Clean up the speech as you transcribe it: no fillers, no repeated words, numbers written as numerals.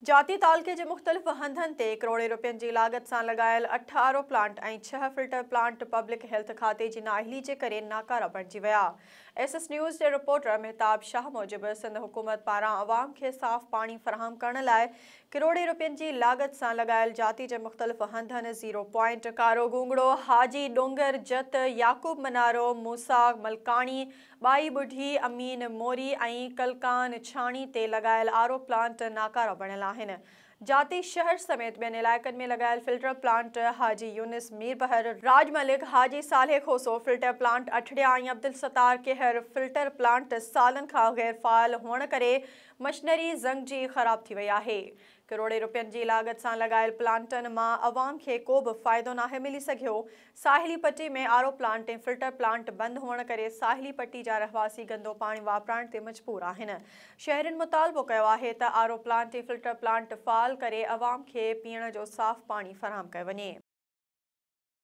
جاتي تعلقي جي مختلف هنڌن تي ڪروڙين رپين جي لاڳت سان لڳايل 8 R O plant ۽ 6 filter plant public health کاتي جي نااهلي جي ڪري ناڪارا بڻجي ويا. ايس ايس نيوز جي رپورٽر مهتاب شاهه موجب سنڌ حڪومت پاران عوام کي صاف پاڻي فراهم ڪرڻ لاء ڪروڙين رپين جي لاڳت سان لڳايل جاتي جي مختلف هنڌن زيرو پوائنٽ، ڪارو گونگڙو، حاجي ڏونگر جت، يعقوب منارو، موسيٰ ملڪاڻي، ٻائي ٻڍي، امين موري ۽ ڪلڪان ڇاڻي تي لڳايل آر او پلانٽ ناڪارا بڻيل آهن. جاتي شهر سميت ٻين علائقن ۾ لڳايل فلٽر پلانٽ حاجي يونس ميربحر، راڄ ملڪ، حاجي صالح کوسو فلٽر پلانٽ اٺڙيا ۽ عبدالستار ڪيهر فلٽر پلانٽ سالن کان غير فعال هئڻ ڪري مشنري زنگجي خراب ٿي وئي آهي. ڪروڙين رپين جي لاڳت سان لڳايل پلانٽن مان عوام کي ڪو به فائدو ناهي ملي سگهيو. ساحلي پٽي ۾ R O plant ۽ filter plant بند هئڻ ڪري ساحلي پٽي جا رهواسي گندو پاڻي واپرائڻ تي مجبور آهن. شهرين مطالبو ڪيو آهي ته R O plant ۽ filter plant فعال ڪري عوام کي پيئڻ جو صاف پاڻي فراهم ڪيو وڃي.